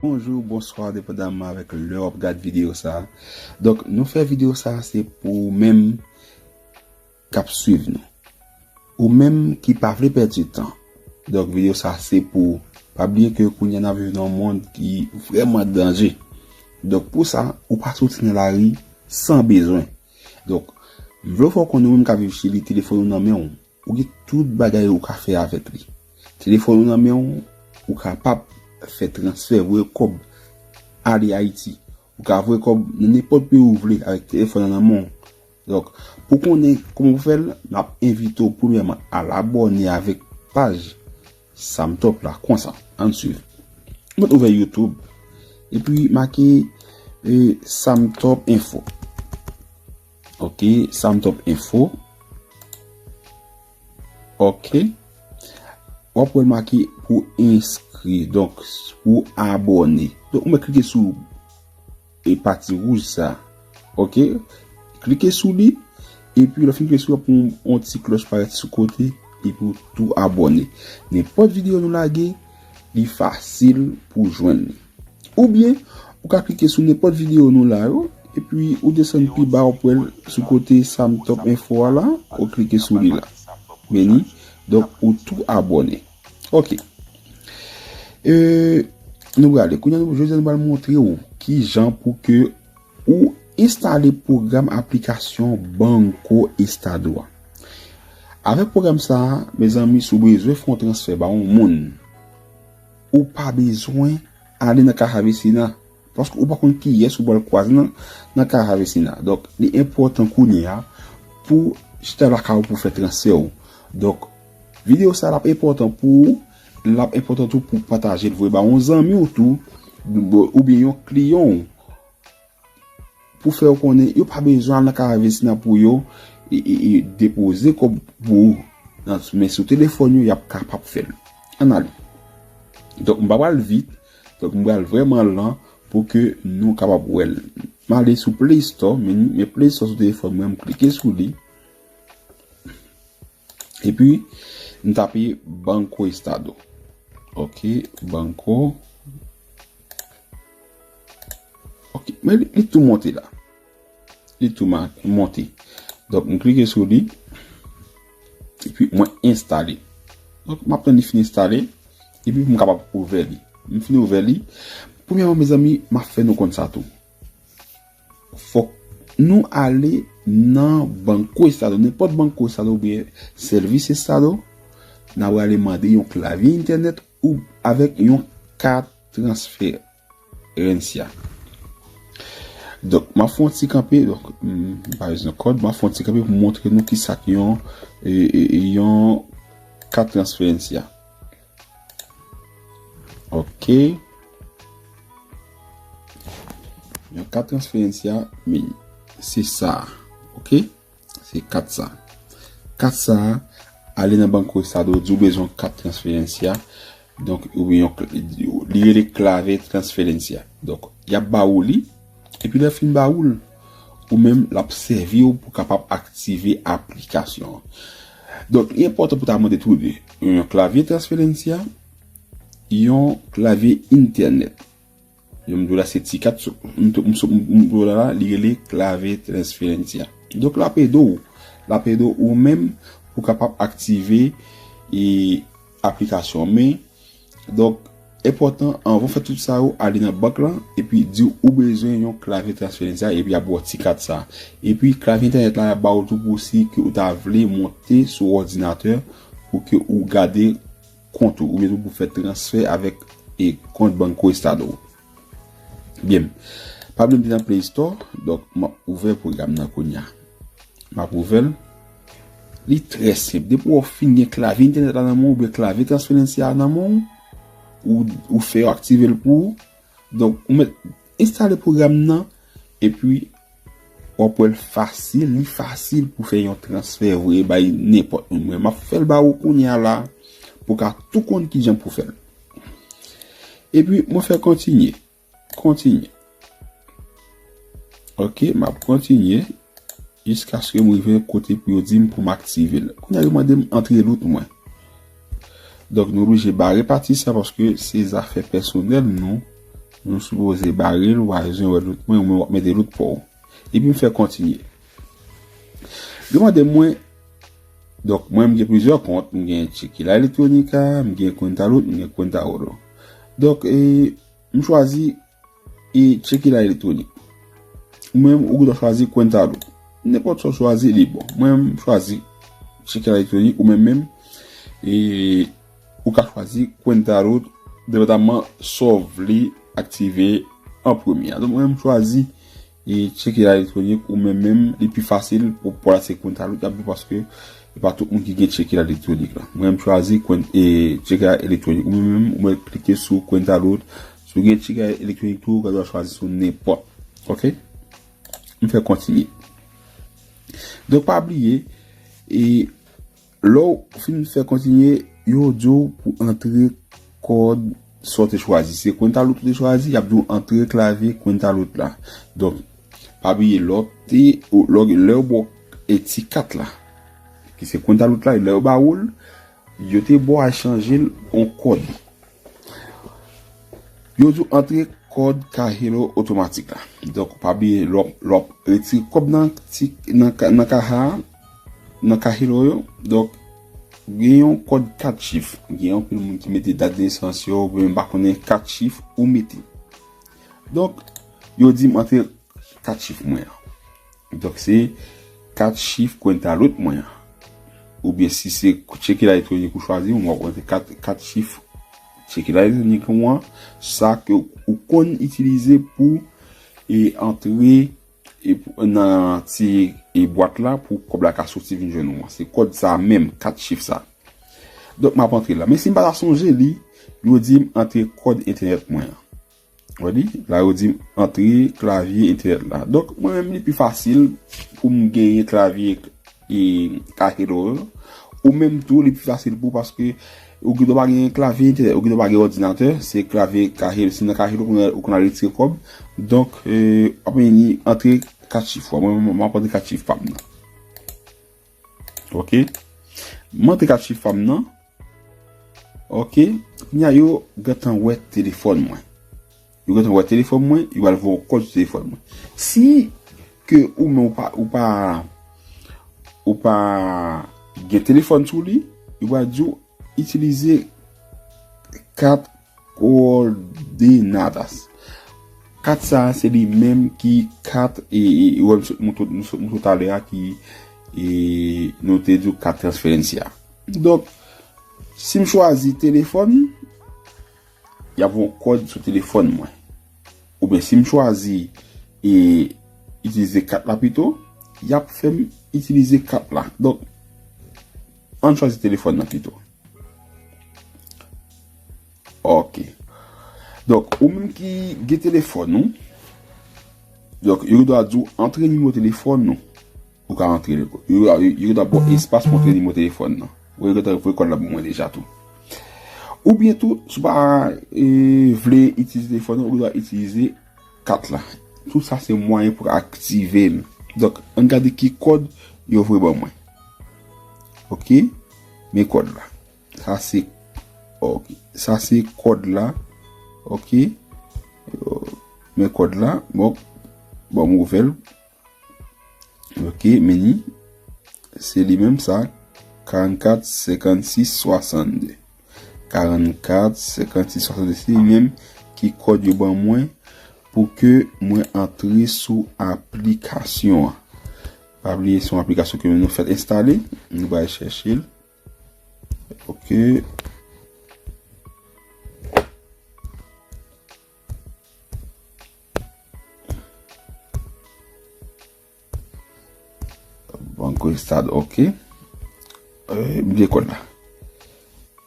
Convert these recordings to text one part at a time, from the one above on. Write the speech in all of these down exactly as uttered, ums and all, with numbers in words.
Bonjou, bonswa, depandaman avèk lè w ap gad videyo sa a. Donk, nou fè videyo sa a, se pou ou menm k ap swiv nou. Ou menm ki pa vle pèdi tan. Donk, videyo sa a, se pou ou. Pa bliye ke kounye a n ap viv nan yon mond ki vrèman danje. Donk, pou sa, ou pa soti nan lari san bezwen. Donk, m vle fè w konnen ou menm k ap viv Chili, telefòn ou nan men w. Ou gen tout bagay ou ka fè avèk li. Telefòn ou nan men w, ou kapab fè transfè, voye kòb, ale Ayiti. Ou ka voye kòb nan nenpòt peyi ou vle avèk telefòn nan nan men w. Donk, pou konnen kòman pou fè l, m ap envite w premyèman al abòne avèk paj Samtop la, konsa. Ann swiv. Mwen ouvè YouTube, epi make, e, Samtop Info. Ok, Samtop Info. Ok. W ap wè l make pou enskri, donk pou abòne. Donk, ou mèt klike sou e pati wouj sa. Ok? Klike sou li, epi lè w fin klike sou li, w ap wè yon ti klòch parèt sou kote, epi w tou abòne. Nenpòt videyo nou lage, li fasil pou w jwenn li. Oubyen, ou ka klike sou nenpòt videyo nou la yo, epi ou desann pi ba, w ap wè l sou kote Samtop Info a la, ou klike sou li la. Vini, donk ou tou abòne. Ok. E, nou prale. Kounye a, nou, jodi a, nou pral montre w kijan pou ke ou enstale pwogram aplikasyon Banco Estado a. Avèk pwogram sa a, mezanmi, si w bezwen fè yon transfè ba yon moun, ou pa bezwen ale nan Caja Vecina. Paske ou pa konn kiyès ou pral kwaze nan, nan Caja Vecina. Donk, li enpòtan kounye a pou chita lakay ou pou fè transfè w. Donk, videyo sa a, l ap enpòtan pou ou, l ap enpòtan tou pou pataje l, voye ba yon zanmi w tou, oubyen yon kliyan w, pou fè yo konnen yo pa bezwen al nan Caja Vecina pou yo e, e, e depoze kòb pou ou. Nan, men sou telefòn yo, y ap kapab fè l. Ann ale. Donk, m pa pral vit. Donk, m pral vrèman lan pou ke nou kapab wè l. M ale sou Play Store, men, men Play Store sou telefòn mwen, m klike sou li. Epi, m tape Banco Estado. Ok, Banco. Ok, men li, li tou monte la. Li tou ma-, monte. Donk, m klike sou li. Epi, mwen enstale. Donk, m ap tann li fin enstale. Epi, pou m kapab ouvè li. M fin ouvè li. Premyèman, mezanmi, m ap fè nou konn sa tou. Fòk nou ale nan Banco Estado, nenpòt Banco Estado oubyen Service Estado, n a prale mande yon klavye entènèt ou avèk yon kat transferencia. Donk, m ap fè yon ti kanpe, donk, m pa bezwen kòd, m ap fè yon ti kanpe pou montre nou kisa k yon, e, e, e, yon kat transferencia. Ok. Yon kat transferencia, men se sa. Ok? Se kat sa. Kat sa, ale nan Banco Estado, di w bezwen kat transferencia. Donk, oubyen yon, li rele clave transferencia. Donk, y ap ba ou li, epi lè fin ba ou l, ou menm, l ap sèvi w pou kapab aktive aplikasyon an. Donk, li enpòtan pou ta mande tou de. Yon klavye transferencia, yon klavye entènèt. Yo m di w la se ti kat, m di w la, li rele clave transferencia. Donk, l ap ede w. L ap ede w ou menm pou kapab aktive e aplikasyon. Men, donk, enpòtan, anvan w fè tout sa yo, ale nan bank lan, epi di w ou bezwen yon klavye transferencia, epi y ap ba w ti kat sa. Epi, klavye entènèt la, y ap ba w tou pou si ke ou ta vle monte sou òdinatè pou ke ou gade kont ou, oubyen tou pou fè transfè avèk e kont Banco Estado. Byen, pa bliye m te nan Play Store, donk m ap ouvè pwogram nan kounye a. M ap ouvè l. Li trè senp. Depi w fin gen klavye entènèt la nan men w, oubyen klavye transferencia a nan men w, ou, ou fè yo aktive l pou ou. Donk, ou mèt enstale pwogram nan, epi w ap wè l fasil, li fasil pou fè yon transfè vre bay nenpòt moun. Mwen, m ap fè l ba ou kounye a la, pou w ka tou konn kijan pou fè l. Epi, mwen fè kontinye. Kontinye. Ok, m ap kontinye jiskaske m rive kote pou yo di m pou m aktive l. Kounye a, yo mande m antre lout mwen. Donk, nou oblije bare pati sa paske se zafè pèsonèl nou. Nou sipoze bare l, ou pa bezwen wè loot mwen, ou menm w ap mete loot pa w. Epi m fè kontinye. Li mande mwen, donk, mwen, m gen plizyè kont, m gen Checkila Electronica, m gen Cuenta Loot, m gen Cuenta Oro. Donk, e, m chwazi e Checkila Electronic. Ou menm, ou gen dwa chwazi Cuenta Loot. Nenpòt sa w chwazi, li bon. Mwen, m chwazi Checkila Electronic, ou menm menm, e ou ka chwazi Cuenta Loot, depandaman sa w vle aktive an premye a. Donk, mwen, m chwazi e Checkila Electronic, ou menm menm, li pi fasil pou, pou pase Cuenta Loot la, paske e pa tout moun ki gen Checkila Electronic la. Mwen, m chwazi Cuen-, e, Checkila Electronic. Ou menm menm, ou mèt klike sou Cuenta Loot. Si w gen Checkila Electronic tou, ou ka chwazi sou nenpòt. Ok? M fè kontinye. Donk, pa bliye, e lè w fin fè kontinye, yo di w pou antre kòd sa w te chwazi. Se Cuenta Loot ou te chwazi, y ap di w antre klavye Cuenta Loot la. Donk, pa bliye, lè w te, lè w, lè yo ba w e ti kat la, ki se Cuenta Loot la, lè yo ba ou l, yo te ba w al chanje l yon kòd. Yo di w antre kòd Cajero otomatik la. Donk, pa bliye, lè w, lè w retire kòb nan ti, nan ka-, nan kaja a, nan Cajero yo. Donk, gen yon kòd kat chif. Gen anpil moun ki mete dat de nesans yo, oubyen m pa konnen kat chif ou mete. Donk, yo di m antre kat chif mwen an. Donk, se kat chif Cuenta Loot mwen an. Oubyen si se Checkila Electronic ou chwazi, w ap antre kat, kat chif Checkila Electronic ou an, sa ke ou konn itilize pou e antre e pou, nan ti e bwat la pou kòb la ka soti vin jwenn ou an. Se kòd sa menm, kat chif sa. Donk, m ap antre la. Men si m pa ta sonje li, yo di m antre kòd entènèt mwen an. Ou wè li? La, yo di m antre klavye entènèt la. Donk, mwen menm, li pi fasil pou m genyen klavye e Cajero yo. Ou menm tou, li pi fasil pou ou paske ou gen dwa pa gen klavye entènèt, ou gen dwa pa gen òdinatè, se klavye Cajero, se nan Cajero ou konn al, ou konn al retire kòb. Donk, e, w ap vini antre kat chif ou a. Mwen, mwen, mwen ap antre kat chif pa m nan. Ok? M antre kat chif pa m nan. Ok? Kounye a yo gentan wè telefòn mwen. Yo gentan wè telefòn mwen, yo pral voye yon kòd sou telefòn mwen. Si ke ou menm ou pa, ou pa, ou pa gen telefòn sou li, yo pral di w itilize kat coordenadas. Kat sa a, se li menm ki kat, e, e, e, wè, m sot, m sot, m sot, m sot talè a ki, e, nou te di w kat transferencia. Donk, si m chwazi telefòn, y ap voye yon kòd sou telefòn mwen. Oubyen si m chwazi e itilize kat la pito, y ap fè m itilize kat la. Donk, ann chwazi telefòn nan pito. Ok. Donk, ou menm ki gen telefòn ou, donk, yo dwa di w antre nimewo telefòn ou. Ou ka antre l. Yo, yo, yo ta ba w espas pou antre nimewo telefòn nan. Ou yo ta voye kòd la pou mwen deja tou. Oubyen tou, si w pa e, vle itilize telefòn nan, ou ta itilize kat la. Tout sa se mwayen pou aktive l. Donk, ann gade ki kòd yo voye ban mwen. Ok? Men kòd la. Sa se, ok. Sa se kòd la. Ok? Yo, men kòd la. Bon, bon, m ouvè l. Ok, meni. Se li menm sa, karannkat senkannsis swasannde. Karannkat senkannsis swasannde. Se li menm ki kòd yo ban mwen pou ke mwen antre sou aplikasyon an. Pa bliye, se yon aplikasyon ke nou fèk enstale. Nou pral chèche l. Ok. Banco Estado, ok. E, m bliye kòd la.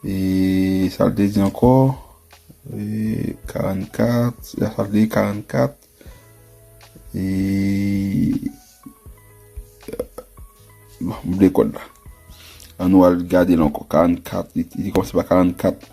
E, sa l te di ankò? E, karannkat, sa l te di karannkat. E, bon, m bliye kòd la. Ann nou al gade l ankò. Karannkat, li, li kòmanse pa karannkat.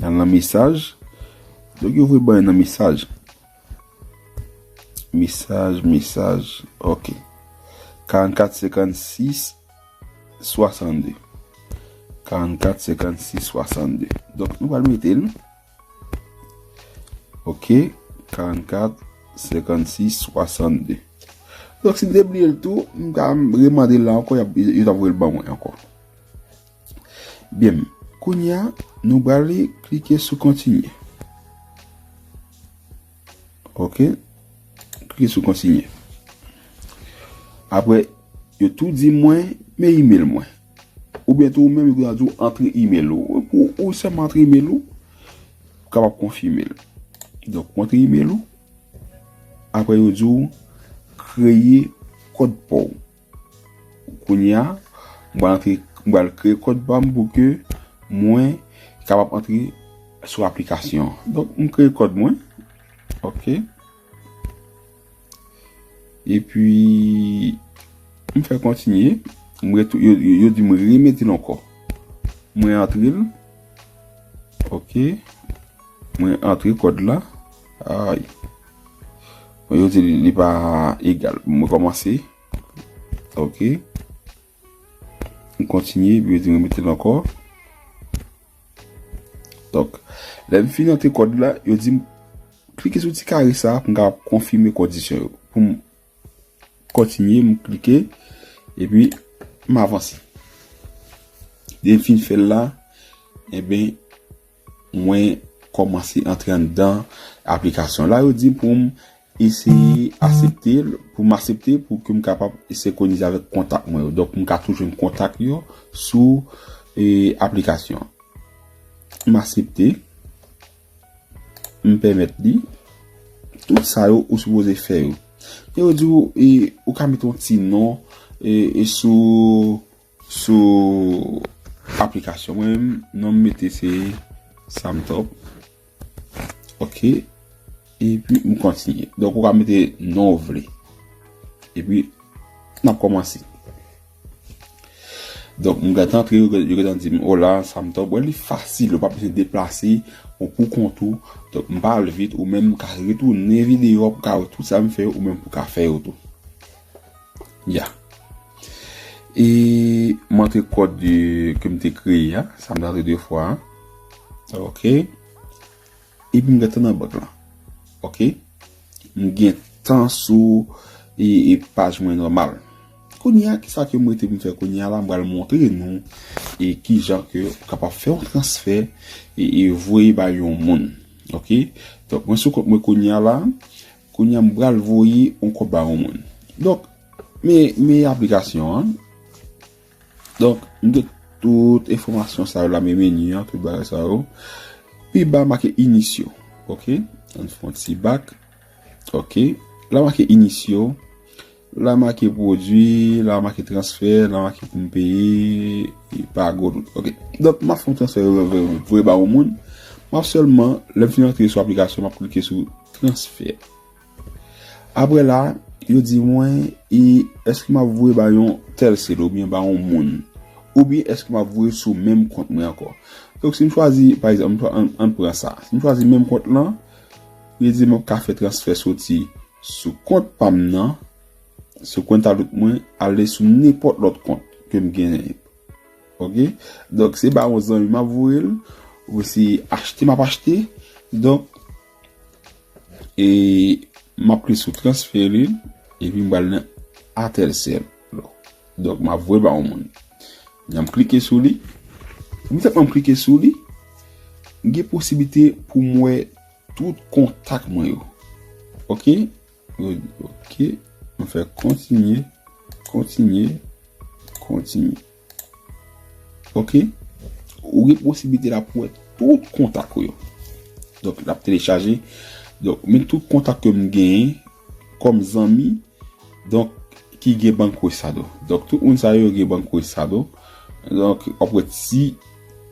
Al nan mesaj. Donk, yo voye ban nan mesaj. Mesaj, mesaj. Ok. Karannkat senkannsis swasannde. Karannkat senkannsis swasannde. Donk, nou pral mete l. Ok, karannkat, senkannsis, swasannde. Donk, si m te bliye l tou, m ka remande l la ankò, y ap, yo t ap voye l ban mwen ankò. Byen, kounye a, nou prale klike sou kontinye. Ok, klike sou kontinye. Apre, yo tou di mwen, men email mwen. Oubyen tou, ou menm, yo di w antre email ou. Pou ou sèlman antre email ou, kapab konfime l. Donk, ou antre email ou, apre yo di w kreye kòd pa w. Kounye a, m pral antre, m pral kreye kòd pa m pou ke mwen kapab antre sou aplikasyon an. Donk, m kreye kòd mwen. Ok. Epi, m fè kontinye. M retou-, yo, yo, yo di m remete l ankò. Mwen antre l. Ok. Mwen antre kòd la. Ay. Bon, yo di li, li pa egal. Mwen kòmanse. Ok. M kontinye, epi yo di m remete l ankò. Donk, lè m fin antre kòd la, yo di m klike sou ti kare sa a pou m kapab konfime kondisyon yo. Pou m kontinye, m klike, epi m avanse. Lè m fin fè l la, enben, mwen kòmanse antre anndan aplikasyon. La, yo di m pou m eseye aksepte l, pou m aksepte, pou ke m kapab senkwonize avèk kontak mwen yo. Donk, m ka tou jwenn kontak yo sou, e, aplikasyon. M aksepte, m pèmèt li. Tout sa yo ou sipoze fè yo. E yo di w, e, ou ka mete yon ti non, e, e sou, sou aplikasyon. Mwen menm, non m mete se Samtop. Ok. Epi, m kontinye. Donk, ou ka mete non ou vle. Epi, n ap kòmanse. Donk, m gentan antre, yo, yo gentan di m, "Ola, Samtop." Wè, li fasil, ou pa bezwen deplase, ou pou kont ou. Donk, m pa al vit, ou menm ka retounen videyo a pou ka wè tout sa m fè yo, ou menm pou ka fè yo tou. Ya. E m antre kòd de, ke m te kreye a, sa m te antre de fwa a. Ok. Epi m gentan nan bank lan. Ok. M gentan sou, e, e paj mwen nòmal. Kounye a, kisa ke m rete pou m fè kounye a la, m pral montre nou, e kijan ke ou kapab fè yon transfè, e, e voye bay yon moun. Ok. Donk, mwen sou kont mwen kounye a la, kounye a m pral voye yon kòb bay yon moun. Donk, men, men aplikasyon an. Donk, m gen tout enfòmasyon sa yo la, men meni an, tout bagay sa yo. Pi ba make inisyo. Ok? Ann fè yon ti bak. Ok? La make inisyo. La make pwodui, la make transfè, la make pou m peye, e pa gwo tout. Ok? Donk, m ap fè yon transfè, voye ba yon moun. M ap sèlman, lè m fin antre sou aplikasyon, m ap klike sou transfè. Apre la, yo di mwen, e èske m ap voye ba yon tèl sèl oubyen ba yon moun? Oubyen èske m ap voye sou menm kont mwen ankò? Donk, si m chwazi, pa egzanp, m chwa-, ann, ann pran sa. Si m chwazi menm kont lan, yo di m ap ka fè transfè soti sou kont pa m nan, sou kont a lòt mwen, ale sou nenpòt lòt kont ke m genyen. Ok? Donk, se ba yon zanmi m ap voye l, oubyen se achte m ap achte. Donk, e m ap klike sou transfere, epi m pral nan a tèl sèl. Donk, m ap voye ba yon moun. Lè m klike sou li, imedyatman m klike sou li, m gen posiblite pou m wè tout kontak mwen yo. Ok? Ok. M fè kontinye, kontinye, kontinye. Ok? Ou gen posiblite la pou wè tout kontak ou yo. Donk, l ap telechaje. Donk, men tout kontak ke m genyen kòm zanmi, donk, ki gen Banco Estado. Donk, tout moun sa yo gen Banco Estado. Donk, w ap wè ti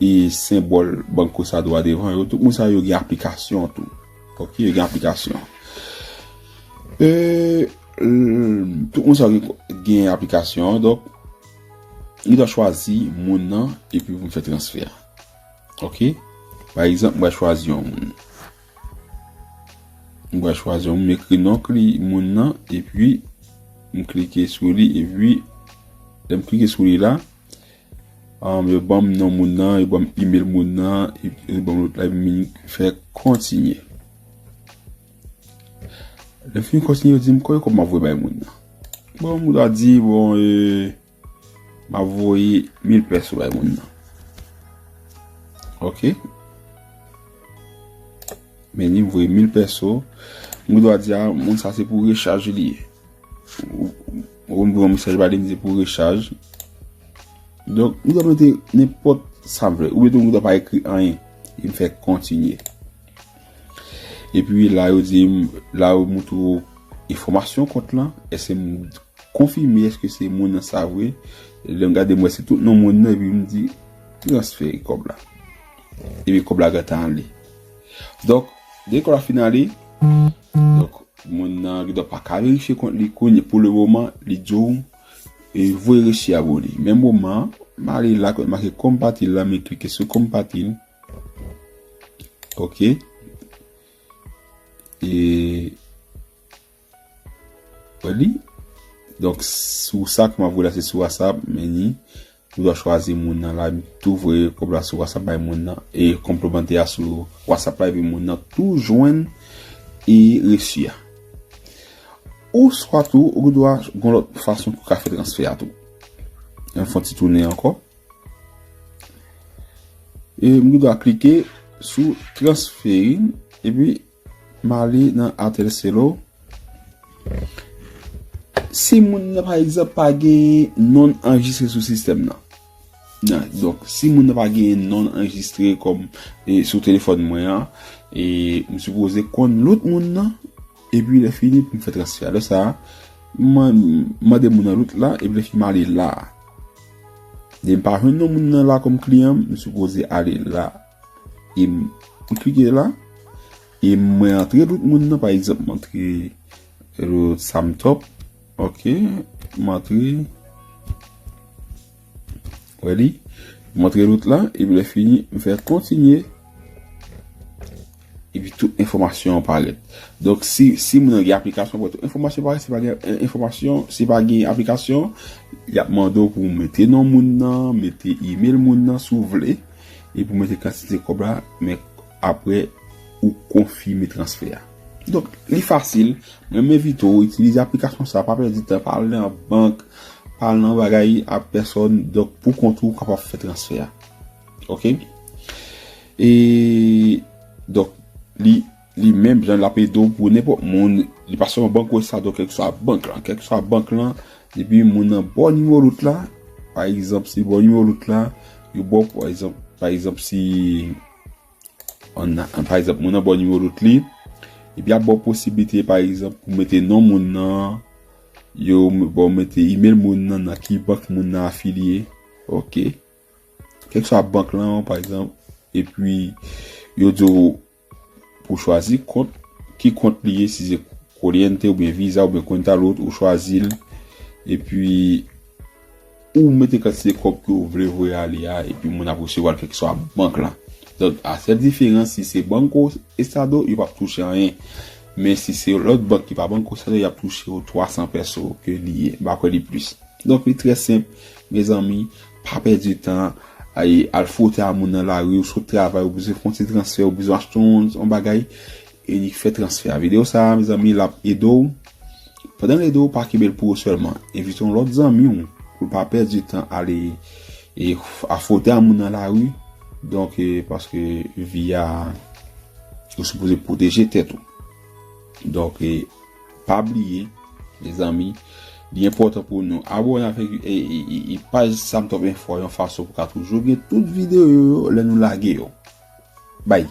e senbòl Banco Estado a devan yo. Tout moun sa yo gen aplikasyon tou. Ok, yo gen aplikasyon. E, l-, tout moun sa yo gen, gen aplikasyon. Donk, li ta chwazi moun nan epi pou m fè transfè a. Ok? Pa egzanp, mwen chwazi yon moun. Mwen chwazi yon moun, m ekri non kli moun nan, epi m klike sou li, epi lè m klike sou li la, um, yo ban m non moun nan, yo ban m email moun nan, epi yo ban m lòt la, epi m fè kontinye. Lè m fin kontinye, yo di m konbyen kòb m ap voye bay moun nan. Bon, m gen dwa di, bon, e, m ap voye mil pèso bay moun nan. Ok. Men li, m voye mil pèso. M gen dwa di a moun sa se pou rechaj li ye. Ou, ou, ou voye yon mesaj ba li, m di pou rechaj. Donk, m gen dwa mete nenpòt sa m vle. Oubyen tou, m gen dwa pa ekri anyen. E m fè kontinye. Epi la, yo di m, la, yo montre w enfòmasyon kont lan. Èske m konfime, èske se moun nan sa vre? Lè m gade, m wè se tout non moun nan, epi m di, transfere kòb la. Epi kòb la gentan ale. Donk, depi kòb la fin ale, donk, moun nan gen dwa pa ka verifye kont li kounye, pou le moman, li di w, e voye resi a pou li. Menm moman, m ale la, kote make konpatil la, m klike sou konpatil. Ok. E, wè li. Donk, sou sa ke m ap voye la, se sou WhatsApp, men ni, ou dwa chwazi moun nan la, m tou voye kòb la sou WhatsApp bay moun nan, e konplimante a sou WhatsApp la, epi moun nan tou jwenn e resi a. Oswa tou, ou dwa gon lòt fason pou ka fè transfè a tou. Ann fè yon ti tounen ankò. E m gen dwa klike sou transferi, epi m ale nan Airtel Celo. Si moun nan, pa egzanp, pa gen non anrejistre sou sistèm nan. Nan, donk, si moun nan pa gen non anrejistre kòm, e, sou telefòn mwen an, e m sipoze konn lout moun nan, epi lè fini pou m fè transfè a. Lè sa a, m man-, mande moun nan lout la, epi lè fini m ale la. Depi m pa jwenn non moun nan la kòm kliyan, m sipoze ale la. E m, m klike la. E mwen antre lout moun nan, pa egzanp, m antre lout Samtop. Ok, m antre. Wè li. M antre lout la, epi lè fini, m fè kontinye. Epi tout enfòmasyon an parèt. Donk, si, si moun nan gen aplikasyon, pou tout enfòmasyon parèt, si pa gen, eh, enfòmasyon, si pa gen aplikasyon, y ap mande w pou w mete non moun nan, mete email moun nan, si w vle, epi w mete kantite kòb la, men apre, ou konfime transfè a. Donk, li fasil. Mwen, m envite w itilize aplikasyon sa, pa pèdi tan, pa al nan bank, pa al nan bagay ak pèsòn, donk, pou kont ou kapab fè transfè a. Ok? E, donk, li, li menm jan l ap ede w pou nenpòt moun, li pa sèlman Banco Estado, kèlkeswa bank lan, kèlkeswa bank lan, depi moun nan ba w nimewo lout la, pa egzanp, si ba w nimewo lout la, yo ba w, pa egzanp, pa egzanp, si, ann, ann, pa egzanp, moun nan ba w nimewo lout li, epi ap ba w posiblite, pa egzanp, pou mete non moun nan, yo m-, ba w mete email moun nan, nan ki bank moun nan afilye, ok. Kèlkeswa bank lan, pa egzanp, epi yo di w pou w chwazi kont, ki kont li ye, si se Corriente oubyen Visa oubyen Cuenta Loot, ou chwazi l, epi ou mete kantite kòb ke w vle voye ale a, epi moun ap resevwa l kèlkeswa bank lan. Donk, a sèl diferans, si se Banco Estado, yo p ap touche anyen. Men si se lòt bank ki pa Banco Estado, y ap touche w twa san pèso ke li ye. M pa kwè li plis. Donk, li trè senp, mezanmi, pa pèdi tan, ay, al fwote a moun nan lari, ou sot travay, ou bezwen fè yon ti transfè, ou bezwen achte yon, yon bagay, e li fè transfè a. Videyo sa a, mezanmi, l ap ede w. Pandan l ede w, pa kenbe l pou ou sèlman. Envite yon lòt zanmi w, pou l pa pèdi tan ale, e, a fwote a moun nan lari. Donk, e, paske vi a, ou sipoze pwoteje tèt ou. Donk, e, pa bliye, mezanmi, li enpòtan pou nou abòne avèk, e, e, e, e paj Samtop Info yon fason pou ka toujou gen tout videyo yo lè nou lage yo. Bay.